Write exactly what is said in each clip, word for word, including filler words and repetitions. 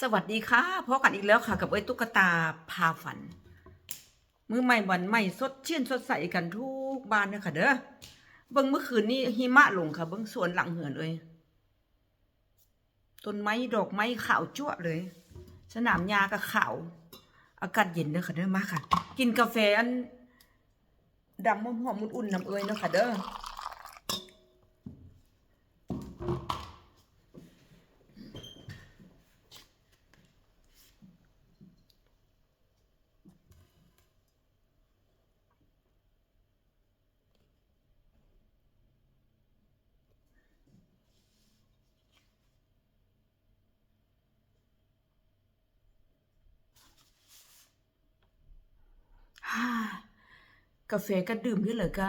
สวัสดีค่ะ พบกันอีกแล้วค่ะ กับเอ้ยตุ๊กตาพาฝัน มื้อใหม่วันใหม่ สดชื่นสดใสกันทุกบ้านนะคะเด้อ เบิ่งเมื่อคืนนี้หิมะลงค่ะ เบิ่งสวนหลังเฮือนเอ้ย ต้นไม้ดอกไม้ขาวจั๊วะเลย สนามหญ้าก็ขาว อากาศเย็นเด้อค่ะเด้อ มาค่ะ กินกาแฟอันดำหอมๆอุ่นๆนำเอ้ยเนาะค่ะเด้อ ฮ่า กาแฟก็ดื่มอยู่เลยก็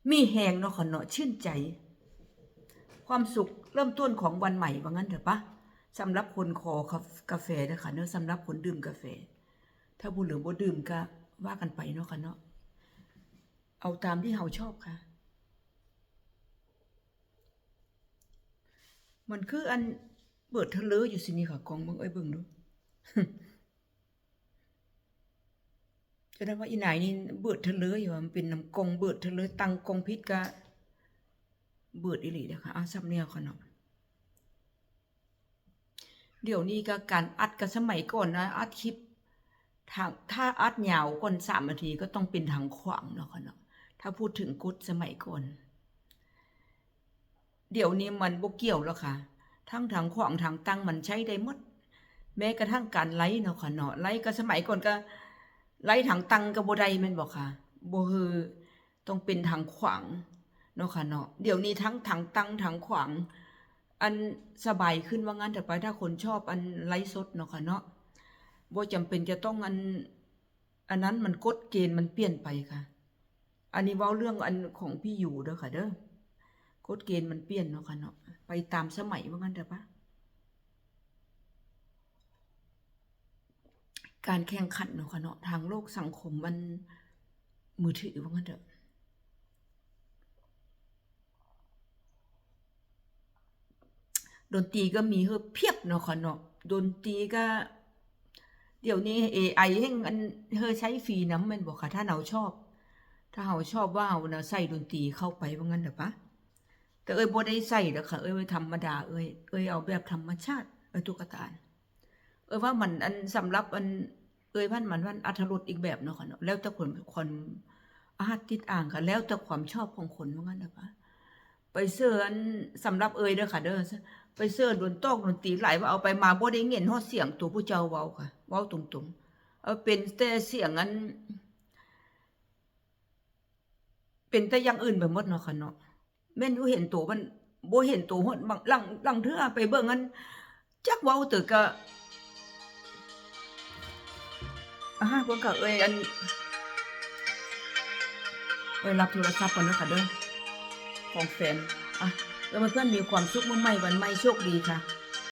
มีแฮงเนาะค่ะเนาะ ชื่นใจ ความสุขเริ่มต้นของวันใหม่ว่างั้นเถอะปะ สำหรับคนคอกาแฟนะคะเนาะ สำหรับคนดื่มกาแฟ ถ้าผู้เหลือบ่ดื่มก็ว่ากันไปเนาะค่ะเนาะ เอาตามที่เฮาชอบค่ะ มันคืออันเบิดเทอเลออยู่สินี่ค่ะ กล่องเบิ่งเอ้ยเบิ่งดู จะได้ว่าอีนายนี่เบิดเทอเลออยู่ว่ามันเป็นน้ำกล่องเบิดเทอเลอ ตั้งกล่องผิดก็เบิดอีหลีเด้อค่ะ เอาซ้ำแนวค่ะเนาะ เดี๋ยวนี้ก็การอัดกับสมัยก่อนนะ อัดคลิป ถ้า ถ้าอัดยาวก่อนสามนาทีก็ต้องเป็นทางขวางเนาะค่ะเนาะ ถ้าพูดถึงกดสมัยก่อน เดี๋ยวนี้มันบ่เกี่ยวแล้วค่ะ ทั้งทางขวางทางตั้งมันใช้ได้หมด แม้กระทั่งการไลฟ์เนาะค่ะเนาะ ไลฟ์ก็สมัยก่อนก็ไลฟ์ทางตั้งก็บ่ได้แม่นบ่คะ บ่คือต้องเป็นทางขวางเนาะค่ะเนาะ เดี๋ยวนี้ทั้งทางตั้งทางขวาง อันสบายขึ้นว่างั้นเถอะไป ถ้าคนชอบอันไลฟ์สดเนาะค่ะเนาะ บ่จำเป็นจะต้องอัน อันนั้นมันกฎเกณฑ์มันเปลี่ยนไปค่ะ อันนี้เว้าเรื่องอันของพี่อยู่เด้อค่ะเด้อ กฎเกณฑ์มันเปลี่ยนเนาะค่ะเนาะ ไปตามสมัยว่างั้นเถอะปะ การแข่งขันเนาะค่ะเนาะ ทางโลกสังคมมันมือถือว่างั้นเถอะ ดนตรีก็มีเฮ้อเพียบเนาะค่ะเนาะ ดนตรีก็ เดี๋ยวนี้เอไอแฮ่งอันเฮ้อใช้ฟรีนำแม่นบ่คะ ถ้าเฮาชอบ ถ้าเฮาชอบว่าเฮานะใส่ดนตรีเข้าไปว่างั้นเถอะปะ แต่เอ้ยบ่ได้ใส่ดอกค่ะ เอ้ยไว้ธรรมดา เอ้ย เอ้ยเอาแบบธรรมชาติ เอ้ยตุ๊กตา เอ้ยว่ามันอันสำหรับอัน เอ้ยว่ามัน มันอรรถรสอีกแบบเนาะค่ะเนาะ แล้วแต่คน คนอาจติดอ่างค่ะ แล้วแต่ความชอบของคนว่างั้นเถอะปะ ไปเสิร์ชอันสำหรับเอ้ยเด้อค่ะเด้อ ไปเสิร์ชดนตอกดนตรีหลายว่าเอาไปมาบ่ได้เงินฮอดเสียงตัวผู้เจ้าเว้าค่ะ เว้าตรงๆ เอาเป็นแต่เสียงอัน เป็นแต่อย่างอื่นไปหมดเนาะค่ะเนาะ แม่นอยู่เห็นตัวมัน บ่เห็นตัวฮอดบาง ลาง ลางเทื่อไปเบิ่งอัน จักเว้าเตอก็ อ่า เบิ่งก็เอ้ยอัน เอ้ยรับโทรศัพท์ก่อนเด้อค่ะเด้อ ของแฟน อ่ะ แล้วเพื่อนๆมีความสุขมื้อใหม่วันใหม่โชคดีค่ะ